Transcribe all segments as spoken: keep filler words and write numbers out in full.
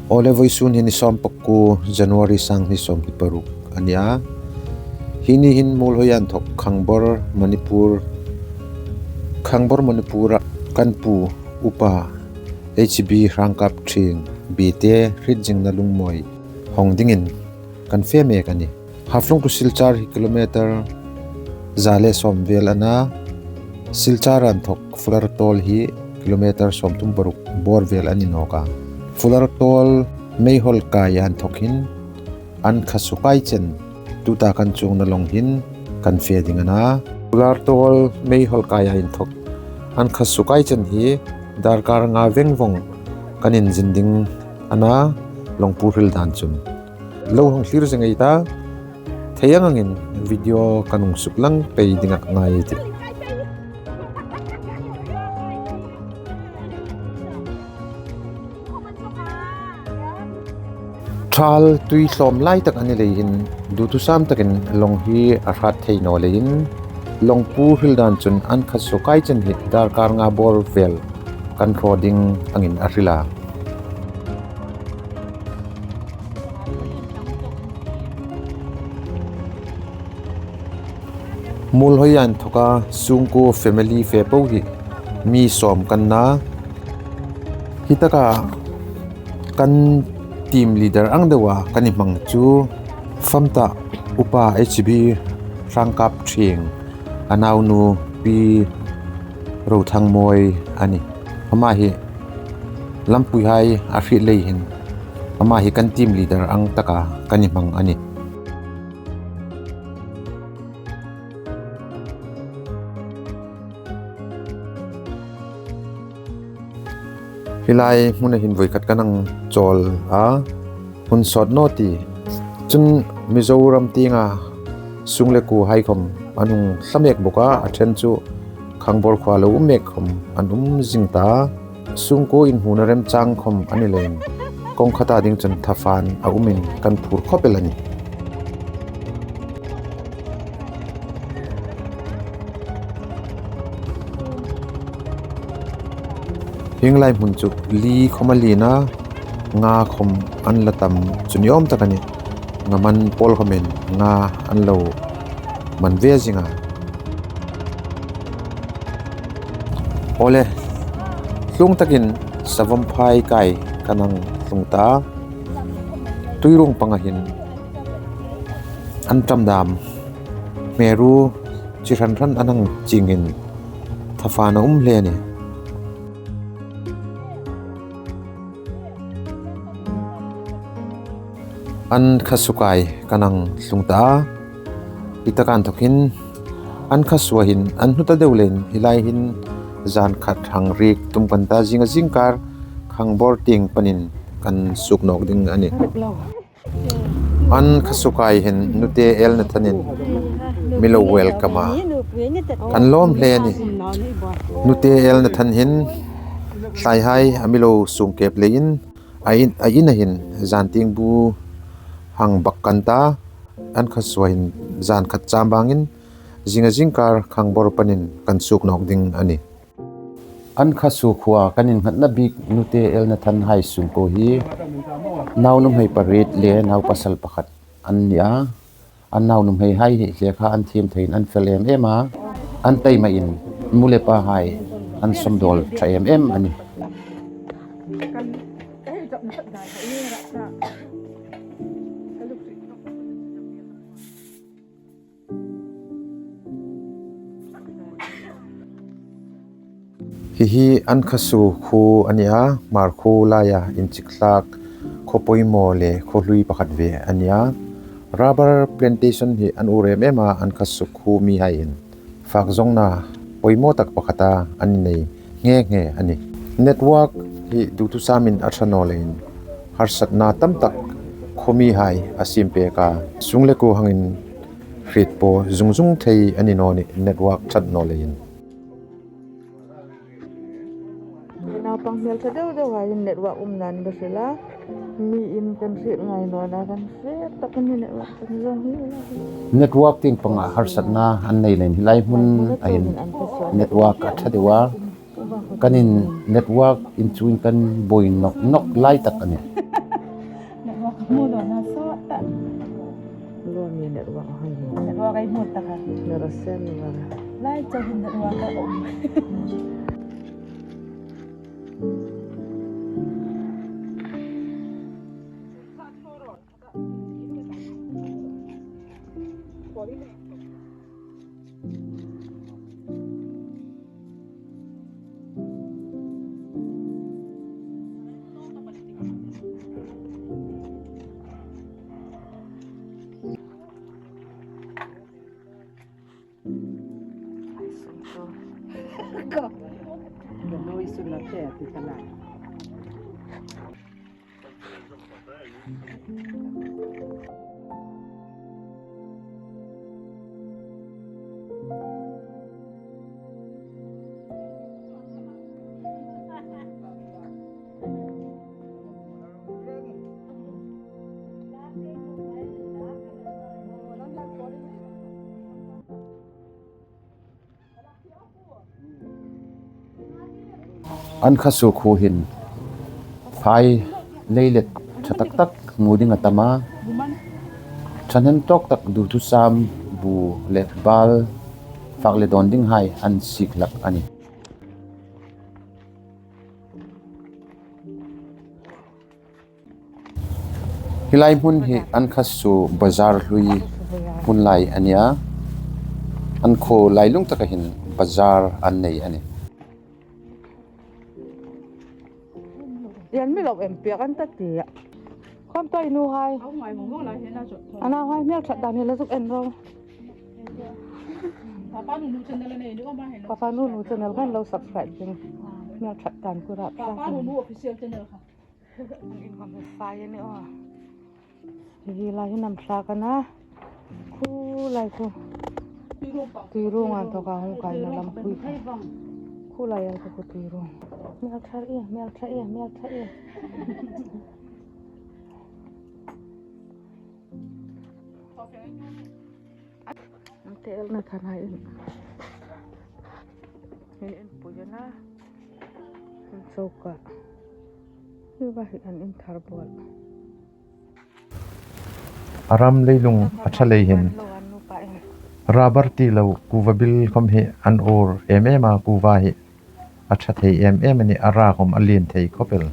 Awle, vawisun hi ni sawmpakuo January sanghni sawmhni paruk a ni a. Hi ni hin Muolhoi a inthawk Khangbor Manipur, Khangbor Manipur-a kan pu Upa H B Hrangkapthieng Bite hriet zingna lungmawi hawng dingin kan fe mek a nih. Haflong to Silchar hi kilometer za le sawm vel a na, Silchar a inthawk Fulartawl hi kilometer sawmthum paruk bawr vel a ni nawk a. Fulartawl Meihol kai a inthawk hin Ankhasu kai chen tuta kan chuongna lawng hin kan fe ding a na. Fulartawl Meihol kai a inthawk Ankhasu kai chen hi darkar nga veng vawng kan inzin ding a na, lawngpu hril dan chun. Lo hang thlir zing ei ta, thei ang angin video kan hung suklang pei ding a ngai ei tih. Thal tui hlawm lai tak a ni leiin, dutusam takin lawng hi a hrat thei naw leiin, lawngpu hril dan chun Ankhasu kai chen hi darkar nga bawr vel kan hraw ding angin a hril a. Muolhoi a inthawka Sungkuo family fe po hi mi sawm kan na. Hi taka kan team leader ang deua kan hmang chu fam ta Upa H B Hrangkapthieng a naunu Pi Rothangmawi a nih. Ama hi lampuihai a hriet lei hin ama hi kan team leader ang taka kan hmang a nih. Hi lai hmuna hin voi khat kan hang chawl a, hun sawt naw ti. Chun Mizoram tienga sungkuohai khawm an hung thla mek bawk a, a ṭhen chu Khangbor khuoa lo um mek khawm an um zing ta. Sungkuo inhmuna remchang khawm a ni leiin, kawng khata ding chun thafan a umin kan phur khawp el a nih. Hieng lai hmun chu li khawm a lien a, nga khawm an la tam chu ni awm tak a nih. Nga man pawl khawmin nga an lo man ve zing a. Awle, hlung takin Savawmphai kai kan hang tlung ta. Tuiruong panga hin an ṭam dam, hmeru chi hran hran an hang chingin thafan a um hle a nih. Ankhasu kai kan hang tlung ta. Hi taka inthawk hin Ankhasu-a hin an hnu ta deu leiin, hi lai hin zan khat hang riek tum kan ta, zinga zingkar Khangbor tieng panin kan suok nawk ding a nih. Ankhasu kai hin Nute Elnathanin mi lo welcome a, kan lawm hle a nih. Nute Elnathan hin thlaihai a mi lo sungkep leiin, a in, a ina hin zan tieng bu hang bak kan ta. Ankhasu-a hin zan khat cham bangin zinga zingkar Khangbor panin kan suok nawk ding a nih. Ankhasu khuoa kan innghatna bik Nute Elnathanhai sungkuo hi nau nuhmei pariet le nau pasal pakhat an ni a. An nau nuhmeihai hi hle kha an thiem theiin an fel em em a. An taimain nu le pahai an sawmdawl ṭha em em a nih. Hi hi Ankhasu khuo a ni a, Hmar khuo laia inchik thlak khaw poimaw le khaw hlui pakhat ve a ni a. Rubber plantation hi an ur em em a, Ankhasu khuo mihaiin fak zawngna poimaw tak pakhata an nei nghe nghe a nih. Network hi dutusamin a ṭha naw leiin harsatna tam tak khaw mihai a siem pek a, sungkuo hangin hriet po zung zung thei a ni naw nih, network ṭhat naw leiin. Naupang hmel ṭha deu deu haiin network umna an hril a, mi in kan hriet ngai nawna kan hriet tak a nih, network kan zawng hi. Network tieng panga harsatna an nei leiin hi lai hmuna hin network a ṭha deu a, kan in network in chuin kan buoi nawk nawk lai tak a nih. Hmu dawn a sawt ta. Lo mi network hai hi. Network ei hmu ta kha. Nara sen nara. Lai chau hin network a um. An kha su khu hin phai leilet ṭha tak tak hmu ding a tam a. Ṭhahnem tawk tak duthusam bu le bal fak le dawn ding hai an sik hlak a nih. Hi lai hmun hi an kha su bazar hlui hmun lai a nih a. An khuo lailung taka hin bazar an nei a nih. Yan mi lo en piak an ta ti a. Khawm ta i nu hai. A nau hai hmel ṭhat dan hi la zuk en ro. Papa Nunu channel kan lo subscribe ding. Hmel ṭhat dan ku rap. Papa Nunu official channel kha. An inkhawm hi fai a ni aw. Hi lai hi hnam thlak a na. Khu lai khu. Tuiruong an tawka hung kaina lampui kha. Khu lai a khu tuiruong. Hmel ṭha ie, hmel ṭha ie, hmel ṭha ie. An telna than hai in. Hin inpui a na. An choka. Hi va hi an inthar bawk. A ram leilung a ṭha lei hin. Rubber ti lo kuva bil khawm hi an ur em em a, kuva hi a ṭha thei em em a nih, a ra khawm a lien thei khawp el.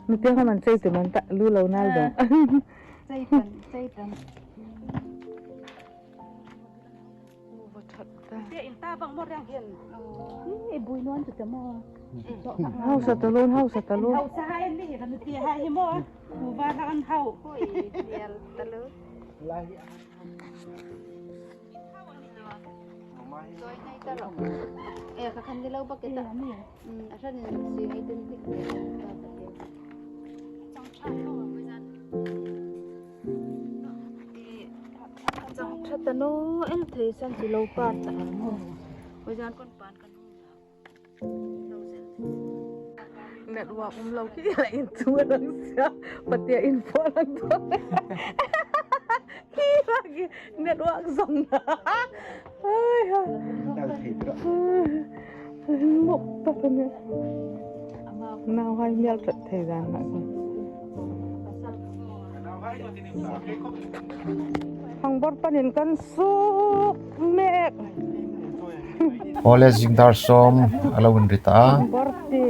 Mi te khawm an chei tum an ta, lu lo nal dong. Chei tan, chei tan. Kuva ṭhat ta. Te in ta bang mo reng hin. Ni bui non tu te mo. Hausa talun, hausa talun. Hausa hai ni hi kan ti hai hi mo. Kuva la an hau. Hoi, nial talun. Join hai ta lo. E, ka khan ni lo ba ke ta. Mm, a hran in si hai tin tik. Chang chan lo, a mui zan. E, chang chat ta no, el thei san si lo pan ta. Mui zan kon pan kan. Network um lo khi la in chung a lang sia. Patia in phone lang to. Khi la khi network zong na. Ai ha. Mok ta ta ne. Nau hai mial ṭhat thei dan na. Khangbawr panin kan suk mek. Aw le, zingdar sawm a lo inri ta a. Khangbawr ti.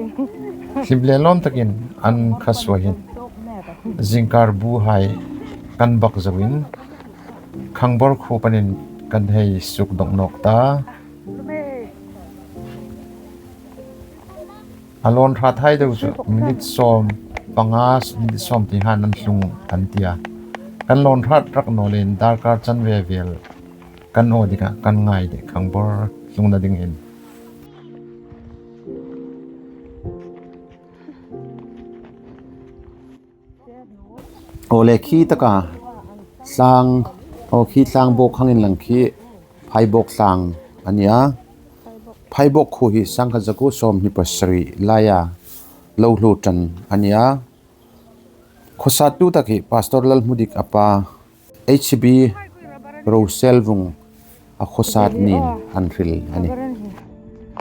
Hlim le lawm takin an kha suo hin. Zingkar bu hai kan bak zoin. Khangbawr khuo panin kan hei suk dawng nawk ta. A lawn hrat hai deu chu minute sawm panga, minute sawm ti han an tlung an tia. Kan lawn hrat rak naw leiin darkar chanve vel kan aw dinga kan ngai de Khangbawr tlungna dingin. Aw le, khi taka tlang, aw, khi tlang bawk hang inlang khi Phaibawk tlang a nia. Phaibawk khuo hi sangkhat zakuo sawmhni pasari laia lo hluo ṭan a nia. Khawsattu tak hi Pastor Lalhmudik a pa H B Rosel Vung a khawsat niin an hril a nih.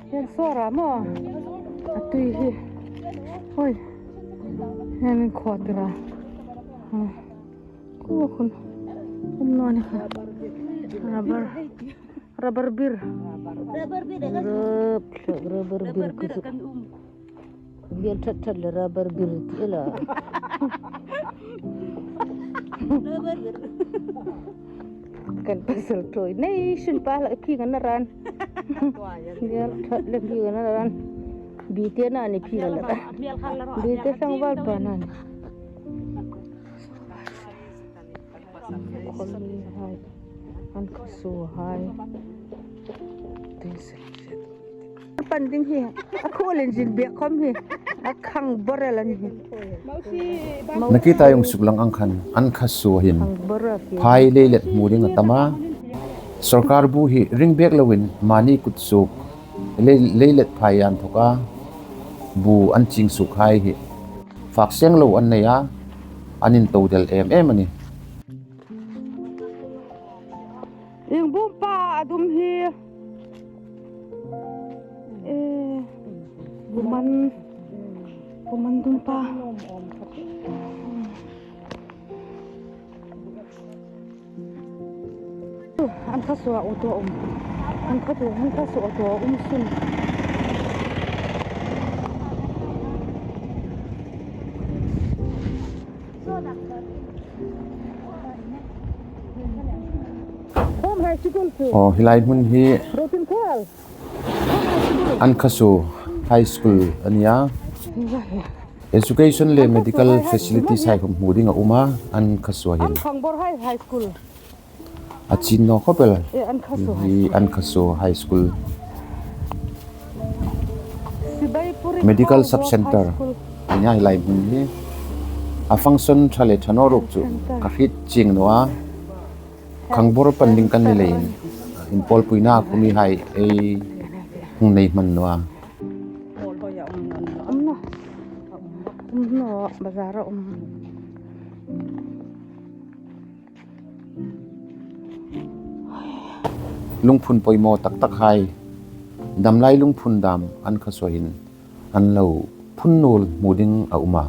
Hian sawra maw? A tui hi. Hoi. Hian in khuat ira. Ha. Khu khun. Um naw ni kha. Rubber. Rubber bir. Rubber bir. Rub-, rubber bir. Rubber bir kan um. Bial that that le rubber bir ti la. Rubber bir. Kan pasal toi. Nei, sin pa la phi kan ran. Bial that le phi kan ran. Bi te na ni phi kan ran. Bi te sang val pa na ni. Khawmi hai, an khaw suo hai. Pan ding hi, a khuol inzin biak khawm hi, a khang bawrel a ni hi. Nakie ta hung suklang ang khan, an khaw suo hin, phai leilet hmu ding a tam a. Sawrkar bu hi ring bek loin, mani kut suk, lei-, leilet phai an thawk a. Bu an ching suk hai hi. Fak seng lo an nei a, an into del em em a ni. Eng bum pa a dum hi. Eh, kuman, kuman dum pa. An khaw suo auto um. An khaw suo, an khaw suo auto um sun. Home high school chu. Oh, hi lai hmun hi. Rotin Kual. An khaw suo high school a ni a. Education le medical facilities hai khawm hmu ding a um a, an khaw suo hin. An Khangbawr High, High School. A chin naw khawp el. E, an khaw suo high school. Hi an khaw suo high school. Sibaipuri Medical High School. Sub Center. A ni a hi lai hmun hi. A function ṭha le ṭha naw ruok chu. Center. Ka hriet chieng naw a. Khangbawr pan ding kan ni leiin, inpawlpuina khawmi hai ei hung nei hman naw a. Um naw. Um naw, bazar a um. Lungphun poimaw tak tak hai, damlai lungphun dam an khaw suo hin an lo phun nuol hmu ding a um a.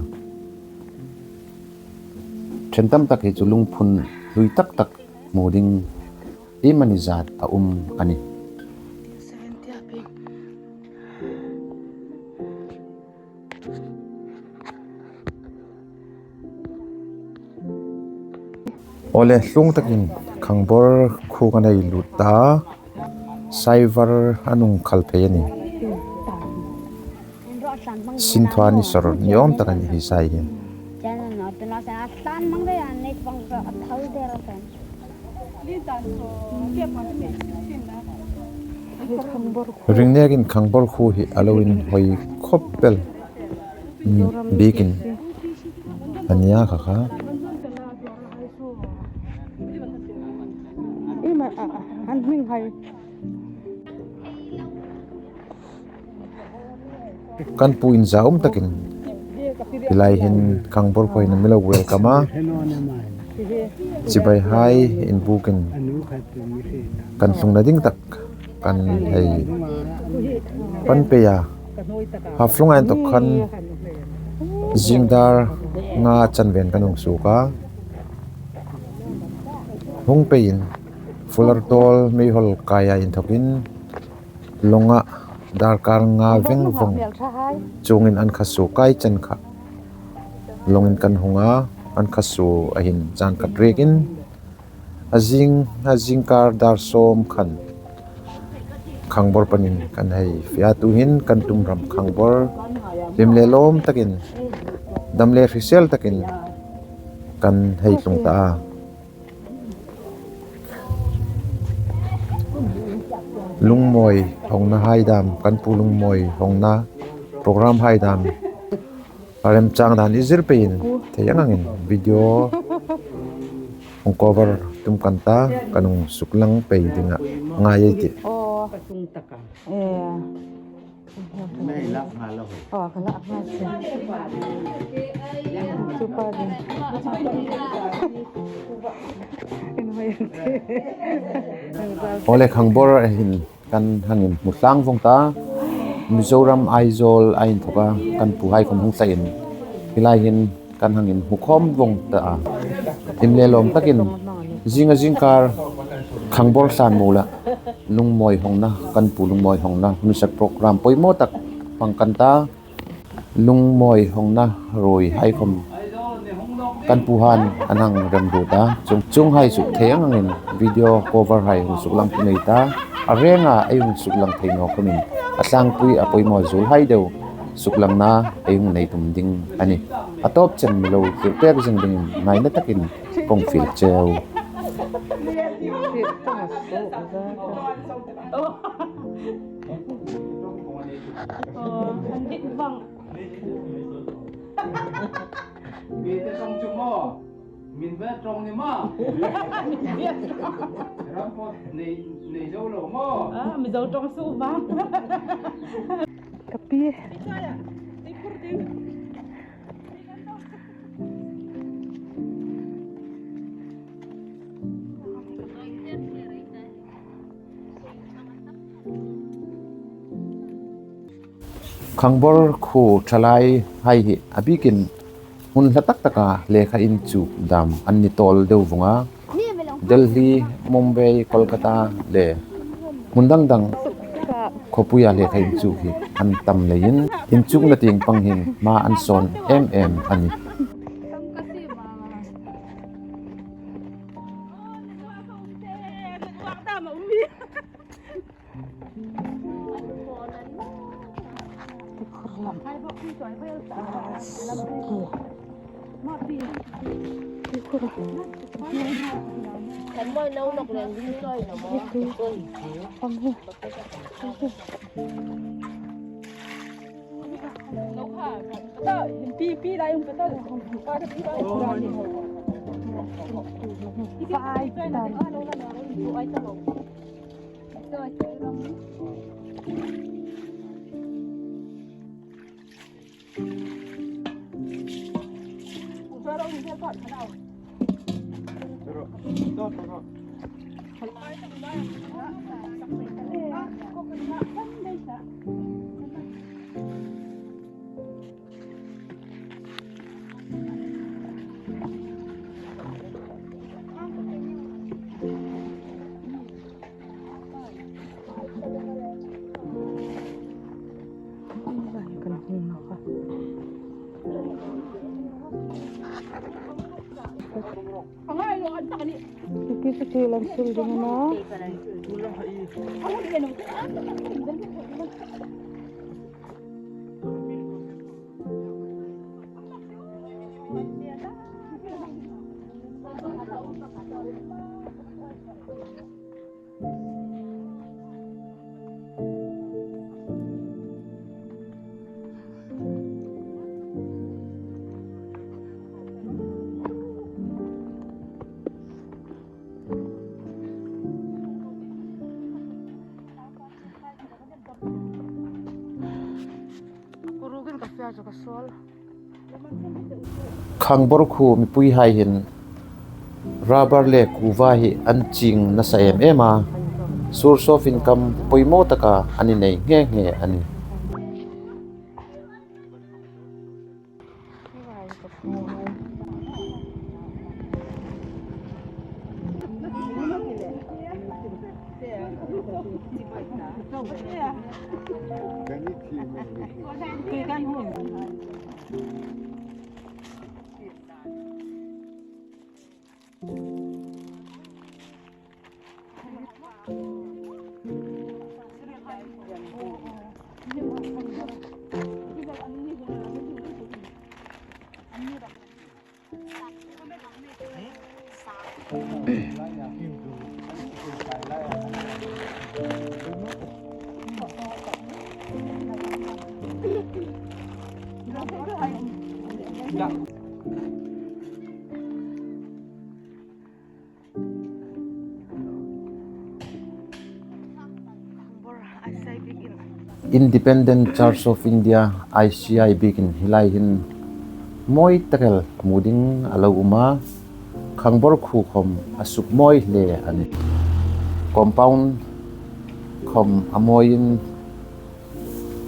Ṭhen tam tak hi chu lungphun hlui tak tak hmu ding iemani zat a um a nih. Awle, hlung takin Khangbawr khuo kan hei lut ta, saivar an hung khal phei a nih. Sinthuan ni sawr ni awm tak a nih hi sai hi. Ring nekin Khangbawr khuo hi a lo inhawi khawp el. Biekin a nia kha kha. Kan pu inzaum takin hi lai hin Khangbawr khuo hin mi lo welcome a. Chibai hai inbukin kan tlungna ding tak kan hei pan pei a. Haflong a inthawk khan zing dar nga chanven kan hung suok a. Hung peiin Fulartawl Meihol kaia inthawkin lawnga darkar nga veng vawng chungin an kha suok kai chen kha lawngin kan hung a, an kha suo a hin zan khat riekin a zing, a zingkar dar sawm khan Khangbawr panin kan hei fe a, tuhin kan tum ram Khangbawr hlim le lawm takin, dam le hrisel takin kan hei tlung ta a. Lungmawi hawngna hai dam, kan pu Lungmawi hawngna program hai dam, a remchang dan i zir peiin thei ang angin video hung cover tum kan ta, kan hung suklang pei ding a ngai ei tih. Aw. Eh. Aw, ka la nghal si. Chu pa ding. Awle, Khangbawr a hin kan hang inhmu tlang vawng ta. Mizoram Aizawl a inthawka kan pu hai khawm hung thlaiin Hi lai hin kan hang inhmu khawm vawng ta a. Inle lawm takin zinga zingkar Khangbor Thlanmuola lungmawi hawngna, kan pu lungmawi hawngna hun sak program poimaw tak hmang kan ta. Lungmawi hawngna ruoi hai khawm kan pu han an hang remruot a. Chuong, chuonghai suk thei ang angin video cover hai hung suklang pei ta. A renga ei hung suklang thei naw khawmin a tlangpui a poimaw zuol hai deu suklangna ei hung nei tum ding a nih. A tawp chen mi lo tir pek zing dingin ngaina takin kong fiel cheu. Min ve ṭawng ni ma. Ram pawt nei, nei zo lo maw? Ah, mi zo ṭawng suh vang. Ka pi. Khangbor khuo ṭhalai hai hi a bikin hmun hla tak taka lekha inchuk dam an ni tawl deu vawng a. Delhi, Mumbai, Kolkata le hmun dang dang khawpuia lekha inchuk hi an tam leiin inchukna tieng pang hin hma an sawn em em a nih. Khangbor khuo mipuihai hin rubber le kuva hi an ching nasa em em a, source of income poimaw taka an nei nghe nghe a nih. Independent Church of India, I C I, biekin hi lai hin mawi tak el hmu ding a lo um a, Khangbor khuo khawm a suk mawi hle a nih. Compound khawm a mawiin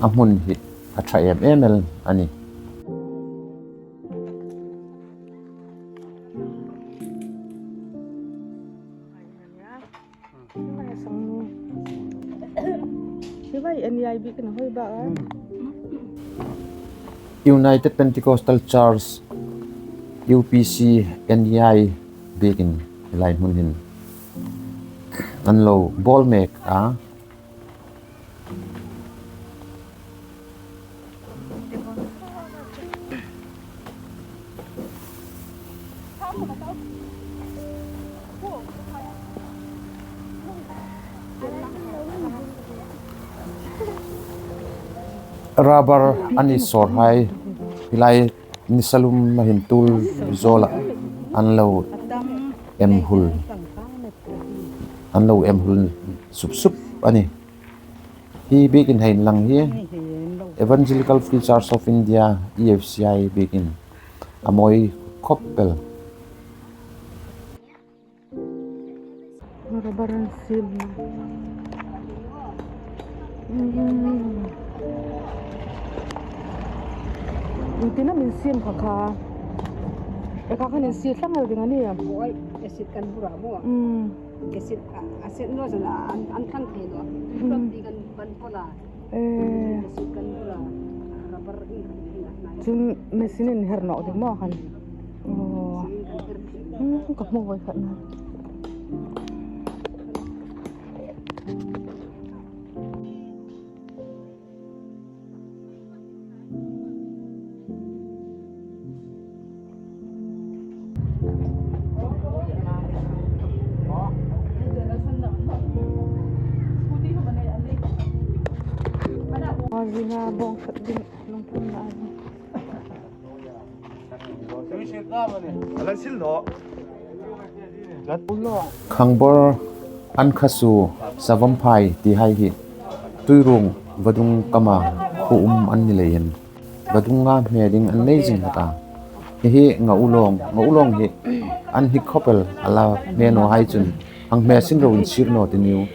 a hmun hi a ṭha em em el a nih. United Pentecostal Church, U P C, N E I biekin hi lai hmun hin an lo bawl mek a. Rubber an sawrhai hi lai nisa lum a hin tul zawla an lo em hul, an lo em hul sup sup a nih. Hi biekin hei inlang hi Evangelical Free Church of India, E F C I biekin a mawi khawp el. Rubber an siem. Tina min siem kha kha. E kha kha min siem thlang el ding a nih. Oi, acid kan bura mo. Mm. Acid, a, acid no zan an, an thlang thei lo. Mm. Kan ban pola. Eh. Chun machine-in her nawk ding maw khan. Oh. Hmm, ka hmu voi khat na. Khangbor an kha su, Savamphai ti hai hi Tuiruong vadung kama khuo um an ni leiin vadung nga hme ding an nei zing hlak a. Hi hi Ngaulawng, Ngaulawng hi an hni khawp el a, la hme naw hai chun hang hme sin ro, inchir naw ti niu.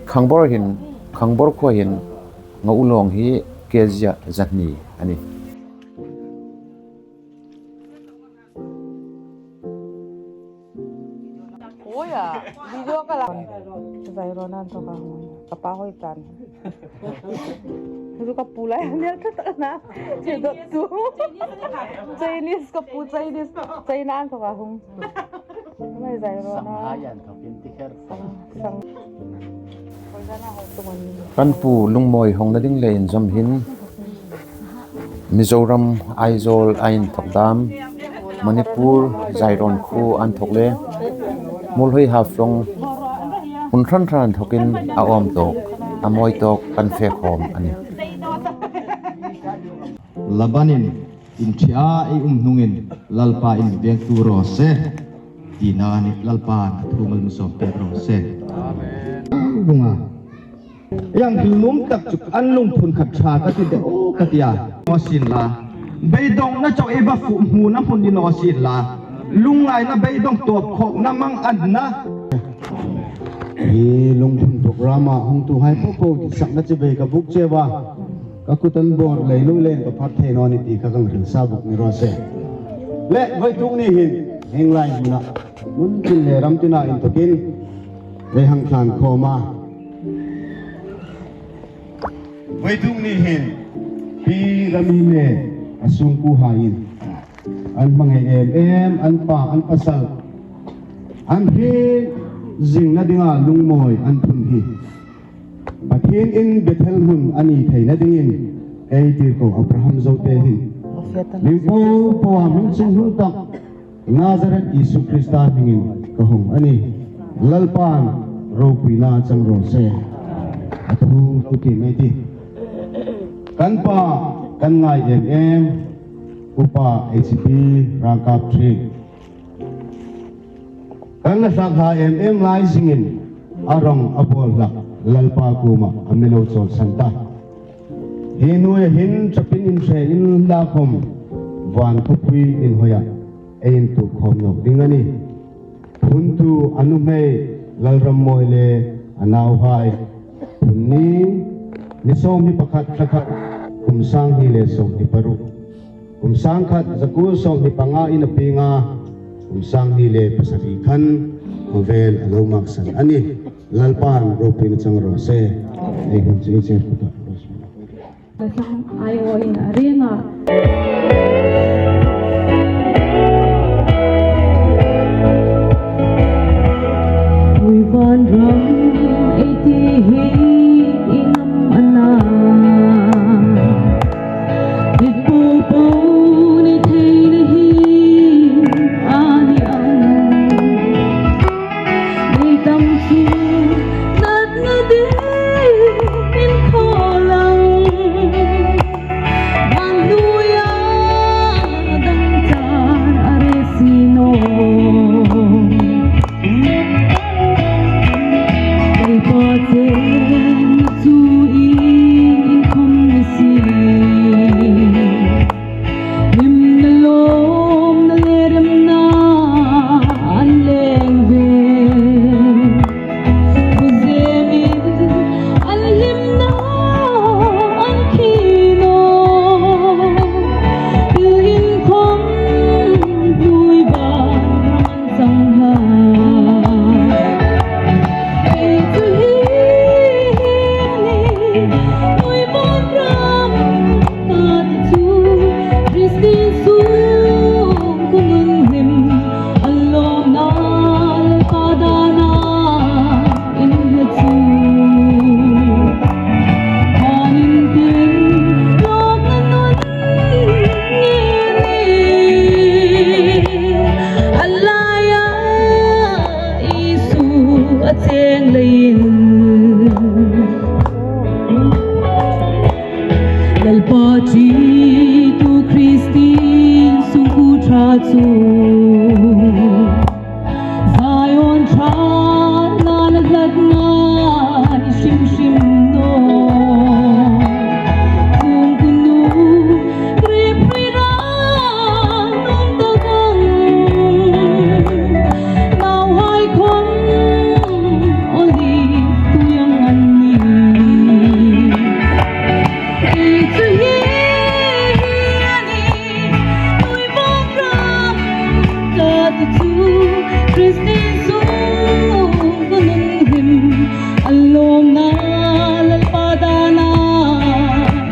Khangbor hin, Khangbor khuo hin Ngaulawng hi K G a zahni a nih. Oi a, video ka la. Zai ro nan to ka hung. Ka pa hoi tan. Hiru ka pu lai, ni ta ta na. Che do tu. Chinese ka pu, Chinese. China an to ka hung. Mai zai ro na. Shanghai an to kin ti kher. Sang. Kan pu lungmawi hawngna ding le inzawm hin Mizoram, Aizawl a inthok dam, Manipur, Zairawn khuo an thok le, Muolhoi Haflong hmun hran hran an thokin a awm tawk, a mawi tawk kan fe khawm a nih. Labanin, in ṭhia ei um hnungin Lalpa in vengtu raw se, tina a nih. Lalpan a thu mal mi sawm pek raw se. Amen. Runga. Ei hang hril nuom tak chu an lungphun khat ṭha ka ti de aw ka ti a. Naw sin la. Beidongna chau ei va fuh hmuna hmun ni naw sin la. Lungngaina beidong tawp khawkna mang an na. Hi lungphun program-a hungtuhai po po ditsakna chibai ka buk cheu a. Ka kut an bawr lei lo le ka phat thei naw ni ti kha kan hril sa buk ni raw se. Le, vawituk ni hin, hieng lai hmuna, hmun tin le ram tina inthokin, ei hang tlan khawm a. Vawituk ni hin, Pi Rami le a sungkuohaiin, an hmangai em em, an pa, an pasal, an hriet zingna dinga lungmawi an phun hi Pathien in Bethel hmun a ni theina dingin, ei tirko Abraham Zote hin, hming po poa hming chungnung tak Nazareth Isu Krista hmingin ka hung a nih. Lalpan ropuina chang raw se. A thu tu ti mai ti. Kan pa, kan ngai em em, Upa H P Rangkapthieng. Kan la hlak hla em em lai zingin a rawng a bawl hlak Lalpa kuoma a mi lo chawlsan ta. Hi hnuoia hin ṭapin inhre inla khawm van khawpui inhawia ei intuok khawm nawk ding a nih. Phuntu a nuhmei Lalrammawi le a nauhai phun ni, ni sawmhni pakhat thla khat, kum sang hni le sawmhni paruk. Kum sang khat zakuo sawmhni pangain a pieng a, kum sang hni le pasari khan khawvel a lo maksan a nih. Lalpan ropuina chang raw se. Ei hun chu ei che puta. Ka sang ai o in a ring a. Ui van ram ei ti hi i ngam a na. It po po ni thei ni hi a ni ang. Ei tam chu natna dingin khawlang. Van hnuoia dangchar a re si naw. Ei pa cheng chu i khom ni si. Hlimna lawmna le remna an leng ve. Buzemin an hlimna an khi naw. Pil in khom hnui ban an chang hlak. Ei chu hi hi a ni, ui ban ram. Ka ti chu Kristien sungkuo nun hlim, a lawmna Lalpa dana in hmu chu. An intim lawmna nun nge ni, a laia Isu a cheng leiin. Lalpa ṭhitu Kristien sungkuo ṭha chu Zion ṭha nana hlat ngai hrim hrim naw. Sungkuo nu grep hrui ran nuom tak ang. Nauhai khom olive tui ang an nih. Ei chu hi hi a ni, ui ban ram ka ti chu Kristien sungkuo nun hlim, a lawmna Lalpa dana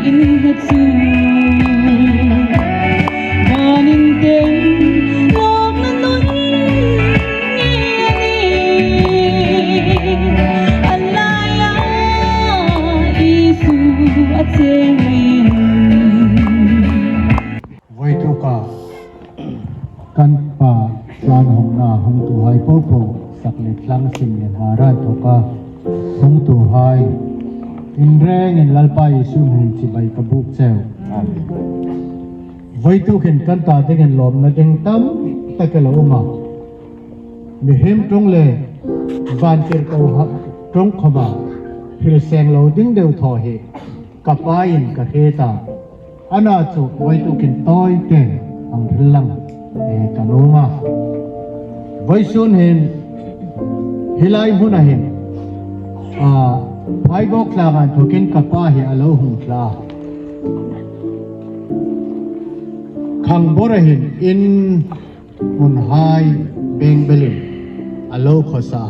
in hmu chu. An intim lawmna nun nge ni, a laia Isu a cheng leiin. Vawituk a kan pa tlan hawngna hungtuhai popo, sak le tlang, sim le hmar a inthawka hungtuhai, in rengin Lalpa Isu hmingin chibai ka buk cheu. Vawituk hin kan ta dingin lawmna ding tam tak a lo um a. Mihriem ṭawng le vantirko ṭawng khoma hril seng lo ding deu thaw hi ka pain ka hriet a. Ana chu vawituk hin tawi tein hang hril lang, e, ka nuom a. Vawisun hin hi lai hmuna hin, a, Phaibawk tlanga inthokin ka pa hi a lo hung tla. Khangbawra hin in hmunhai bengbelin a lo khawsa.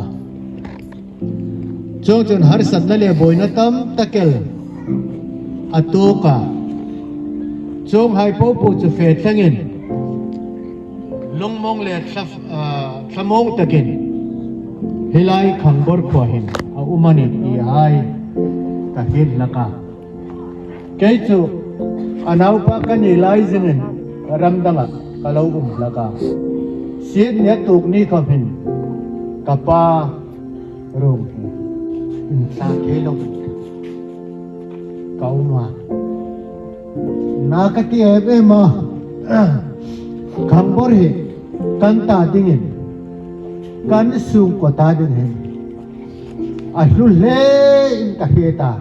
Chuongchun harsatna le buoina tam tak el a tuok a. Chuonghai popo chu fe thlengin lungmawng le thla, ah, thlamuong takin hi lai Khangbawr khuoa hin a um a nih ti hai ka hriet hlak a. Kei chu a naupa ka ni lai zingin ram danga ka lo um hlak a. Sitni a tuok ni khawm hin ka pa ruong hi intla thei lo ka um a. Na ka ti em em a. Khangbawr hi kan ta dingin, kan sungkuo ta dingin a hlu hle in ka hriet a.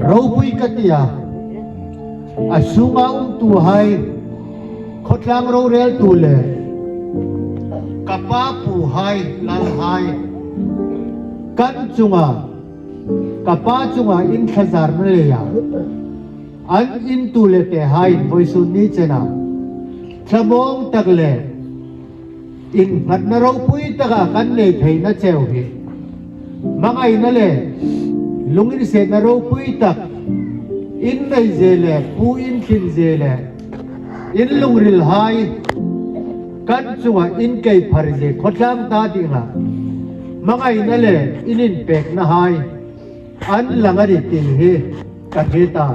Ropui ka ti a. A sunga umtuhai, khawtlang roreltu le ka pa puhai, lalhai, kan chunga, ka pa chunga inthlazarna leia an intu le tehaiin vawisun ni chena thlamuong tak le innghatna ropui taka kan nei theina cheu hi hmangaina le lunginsietna ropui tak In nei zie le, pu in thlin zie le, in lungril hai, kan chunga in kei phar zie, khawtlang ta dinga, hmangaina le, in inpekna hai, an lang a ni ti hi, ka hriet a,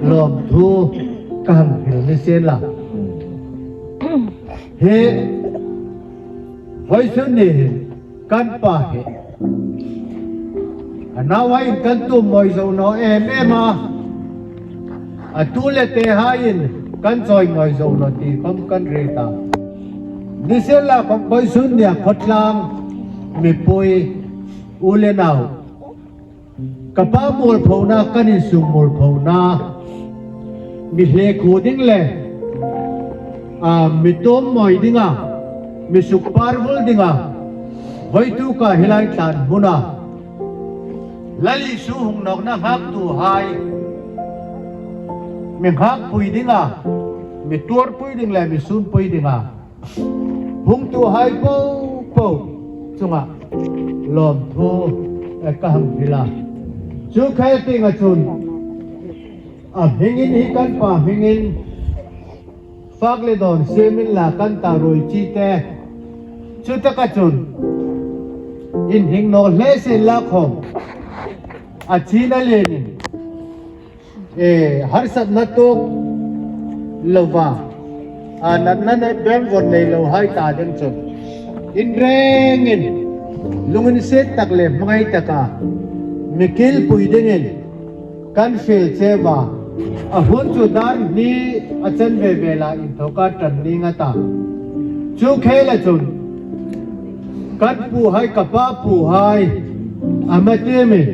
lawmthu, ka hang hril ni sien la. Hi, vawisun ni hin, kan pa hi. A nauhaiin kan tum mawi zo naw em em a. A tu le tehaiin kan chawi mawi zo naw ti khom kan hriet a. Ni sien la khom vawisun nia khawtlang mipui u le nau. Ka pa mualphona, kan insung mualphona. Mi hlekhu ding le, a, mi tum mawi dinga, mi suk par vul dinga, vawituk a hi lai tlan hmuna. Lal Isu hung nawkna nghaktuhai, mi nghakpui dinga, mi tuorpui ding le, mi sunpui dinga. Hungtuhai popo chunga lawmthu, eh, ka hang hril a. Chu khel tienga chun, a hmingin hi kan pa hmingin fak le dawn siemin la kan ta ruoi chi te. Chu taka chun, in hing naw hle sien la khom. A china lenin. E, harsatna tuok lova, a, natna nei, bem von nei lo hai ta ding chun. In rengin, lunginsiet tak le hmangai taka, mi kilpui dingin, kan fiel cheu a. A hun chu dar hni a chanve vela inthoka ṭan ning a ta. Chu khela chun, kan puhai, ka pa puhai, a ma tiemin,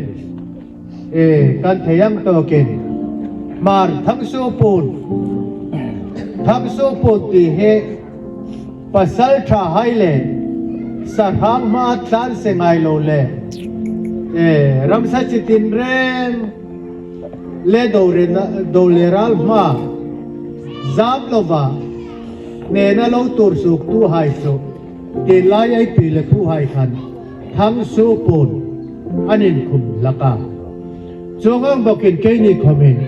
e, kan thei ang tawkin. Hmar Thangsuo Pun. Thangsuo Pun ti hi pasal ṭhahai le, sahrang hma tlan se ngai lo le. E, ramsa chi tin reng le do re na, do le ral hma. Zam lova. Nena lo tuor suktuhai chu. Tin lai ei pi le puhai khan. Thangsuo Pun an inkhum hlak a. Chuong ang bawkin keini khomin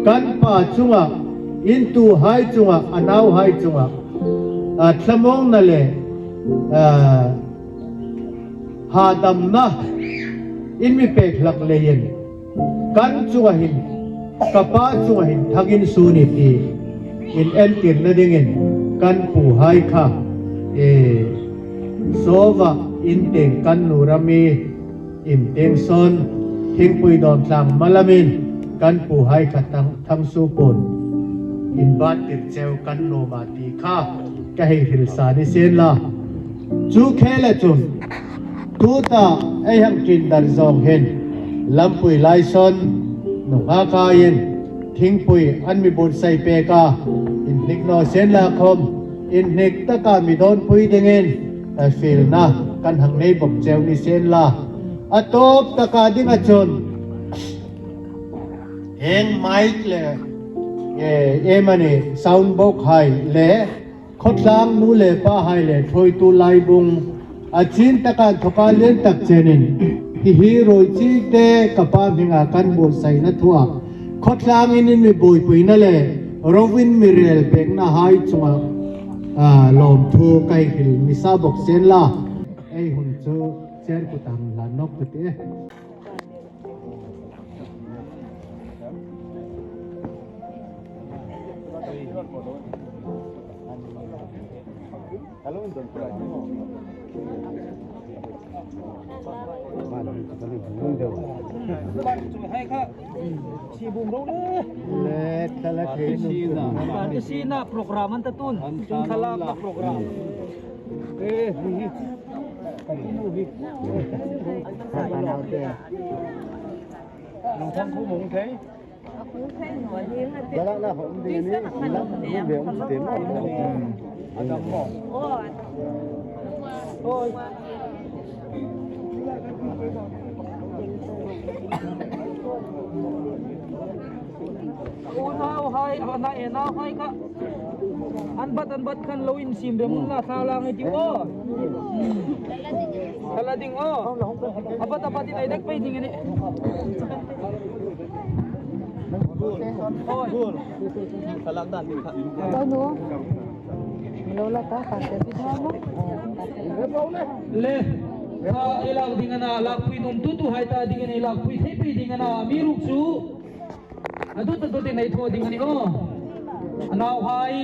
kan pa chunga, in tuhai chunga, a nauhai chunga, a, thlamuongna le, a, hadamna in mi pek hlak leiin kan chunga hin, ka pa chunga hin thang insuo ni ti in entirna dingin kan puhai kha, e, Sowa in tieng kan nu rami in tieng sawn thingpui dawn tlang malamin kan puhai kha Thang, Thangsuo Pun in ban tir cheu kan nuom a ti kha ka hei hril sa ni sien la. Chu khela chun tuta ei hang ṭin dar zawng hin lampui lai sawn nunghak haiin thingpui an mi buotsai pek a, inhnik naw sien la khom, inhnik taka mi dawnpui dingin, a, fielna kan hang nei bawk cheu ni sien la. A tawp taka dinga chun, heng mic le, e, em a ni, sound box hai le, khawtlang nu le pahai le, thuoitu laibung, a chin taka inthoka lien tak chenin, hi hi ruoi chi te ka pa hminga kan buotsaina thua, khawtlangin in mi buoipuina le, roin mi rel pekna hai chunga, a, lawmthu ka hei hril mi sa bawk sien la. Ei hun chu chair kuta hlan nawk ka tih. Sina program an ta tun. Chung thalak program. Eh, hi hi. Nang thang khu mong thei. Galak na hom ding ni, galak hom ding ni, hom ding ni. Adam mo. Oi. U nau hai, a na e nau hai kha. An bat, an bat khan lo insiem rem la, thla lang ei tiu o. Thla ding o. A bat, a bat in ei dek pei ding a nih. Lo nu. Lo la ta, ka se. Le, kha ei lak ding a na, lakpui nuom tu tuhai ta dingin ei lakpui thei pei ding a na, amiruokchu a dut a dutin ei thaw ding a nih aw. A nauhai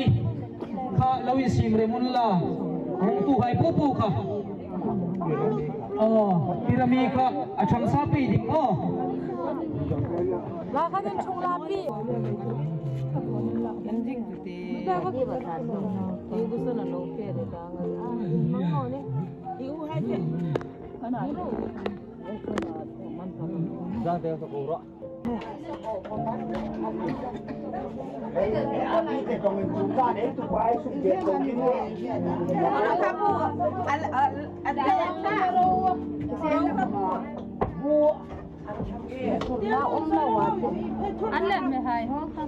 kha lo insiem rem unla, hung tuhai popo kha. Aw, tirami kha a ṭhang sa pei ding aw. La kha den chung la pi. Kan ding tu te. Ni ta ka ki ba ta. Ni bu sa na lo pe de ta. Ah, mang aw ne. Ni u hai te. Kana. Za te sa ko ra. An lem me hai ho kha.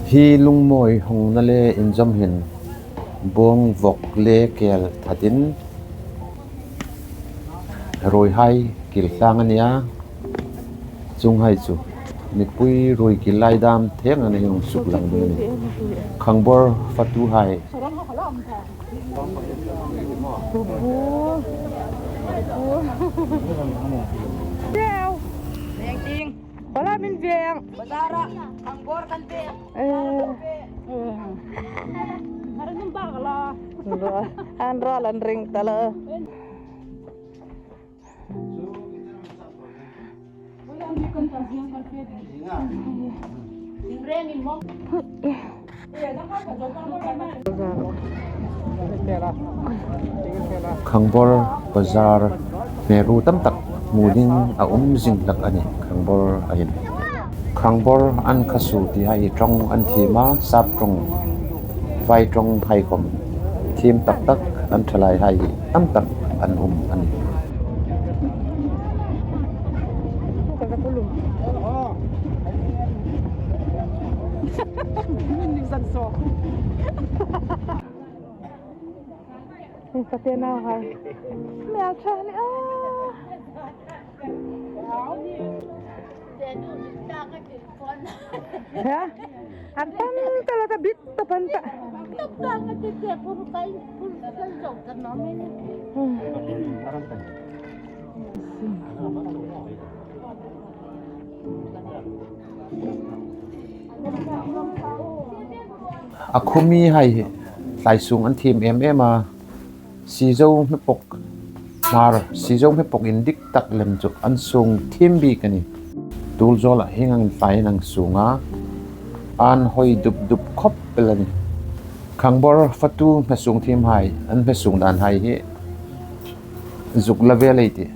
Hi lungmawi hawngna le inzawm hin bawng vawk le kel thatin ruoihai kil tlang a nia. Chuonghai chu mipui ruoi kil lai dam theng an hung suklang ding a nih. Khangbawr fatuhai. Bala min veng. Bazar-a khangbawr kan pe. Eh. An ral an ring ta la. Khangbawr bazar hmêl ru tam tak hmu ding a um zing hlak a nih, Khangbawr a hin. Khangbawr an kha suo ti hai ṭawng an thiem a, sap ṭawng, vai ṭawng hai khawm thiem tak tak an ṭhalai hai hi tam tak an um a nih. Ka te nauhai. Hmêl ṭha a nih a. Ha? A tam ta la ta bit ta pan ta. Hmm. A khumi hai hi tlai sung an thiem em em a. Sizo hmepawk hmar, sizo hmepawk indik tak lem chu an sung thiem bik a nih. Tul zawlah hieng ang tlai an sung a, an hoi dup dup khawp el a nih. Khangbawr fatu hme sung thiem hai, an hme sung dan hai hi zuk la vel ei tih.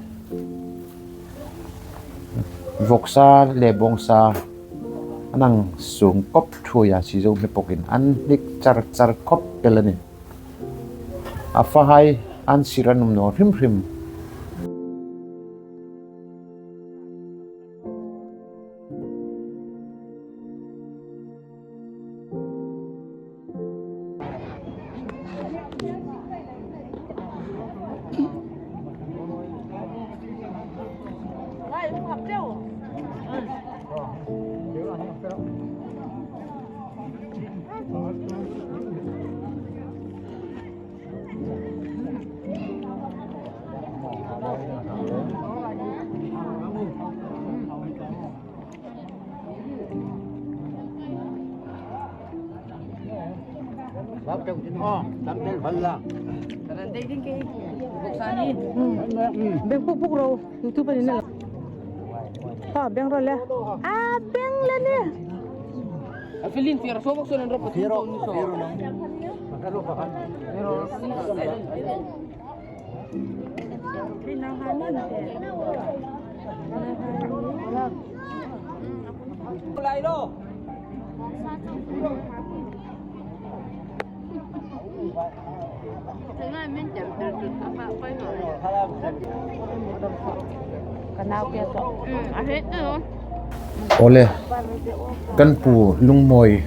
Vawksa le bawngsa an hang sung kawp thuoi a, sizo hmepawkin an hnik char char khawp el a nih. A fahai an sir an um naw hrim hrim. Bak teng tin, oh, tam tel bal la. Karan dei ding ke. Bok sani. Hmm. Beng puk puk ro. YouTube ni na. Ha, beng ro le. Ah, beng le ni. A filin fier so bok so nan ro pa tin so ni so. Ka nau ke so. Mm, a hriet naw. Awle, kan pu Lungmawi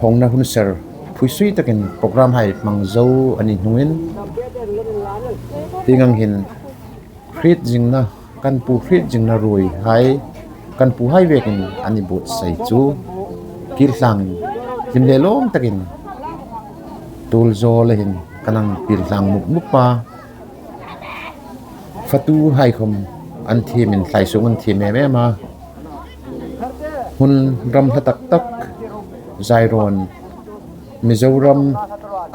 hawngna hun ser phuisui takin program hai hmang zo a ni hnungin, tieng ang hin hriet zingna, kan pu hriet zingna ruoi hai, kan pu hai vekin a ni buotsai chu kir tlang hlim le lawm takin tul zo le hin kan ang kir tlang mup mup a. Fatu hai khom an thiem in, thlai sung an thiem em em a. Hmun ram hla tak tak, Zairawn, Mizoram,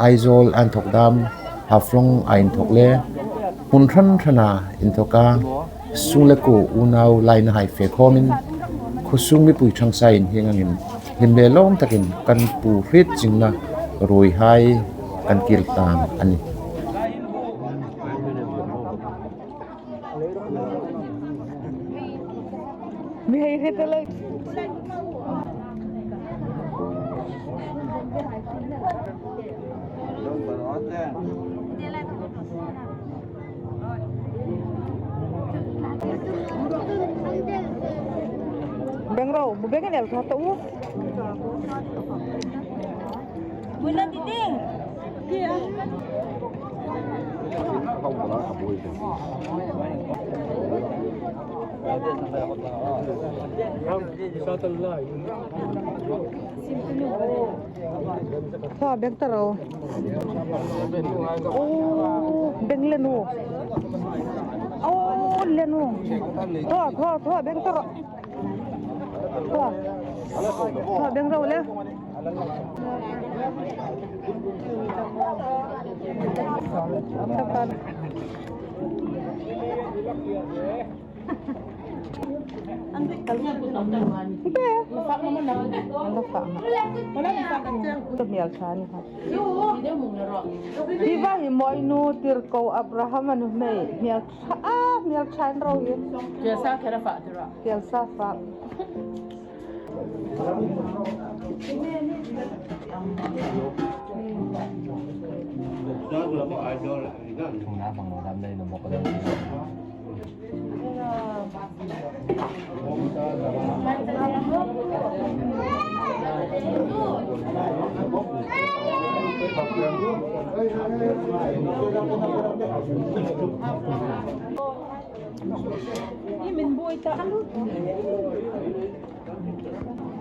Aizawl a inthok dam, Haflong a inthok le hmun hran hrana inthok a, sung le kuo unau laina hai fe khawmin, khuo sung mipui ṭhangsa in hieng angin hlim le lawm takin kan pu hriet zingna ruoi hai kan kir tlang a nih. Mi hei hre ta lai. Beng ro, bu beng el kha ta u. Bula didi. Thaw beng ta ro. O, beng le nu. O, le nu. Thaw, thaw, thaw beng ta ro. Thaw. Thaw beng ro le. Be. An la fak na. An la fak na. Ka hmel ṭha ni kha. Hi va hi Moinu Tirko Abraham a nuhmei. Hmel ṭha, a, hmel ṭha an ro hi. Kelsa kher a fak tira. Kelsa fak.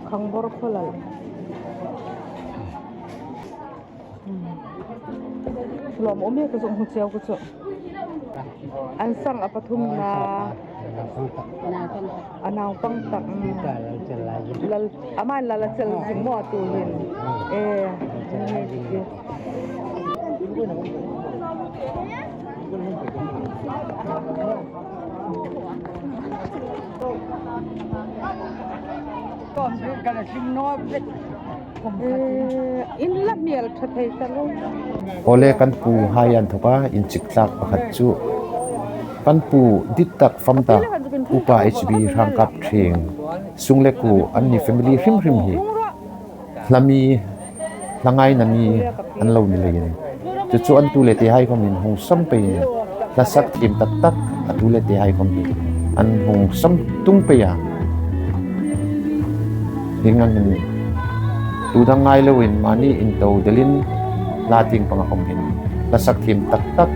Khangbor Kholal. Lawm um e, ka zuk hmu cheu ka chu. An sang a pathumna. A naupang tak. Lal, ama'n Lal a chel zing maw tu hin. E. Eh, in la hmel ṭha thei ta lo. Awle, kan pu hai an thawka inchik tlak pakhat chu kan pu dit tak fam ta, Upa H B Hrangkap Thieng, sung le kuo an ni family hrim hrim hi. Hla mi, hla ngaina mi an lo ni leiin. Chu chu an tu le te hai khawmin hung sam peiin. Hla sak thiem tak tak a tu le te hai khawm hi an hung sam tung pei a. Hieng ang hin tu dang ngai loin mani in to delin hla tieng panga khawm hin hla sak thiem tak tak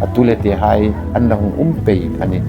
a tu le te hai an la hung um pei a nih.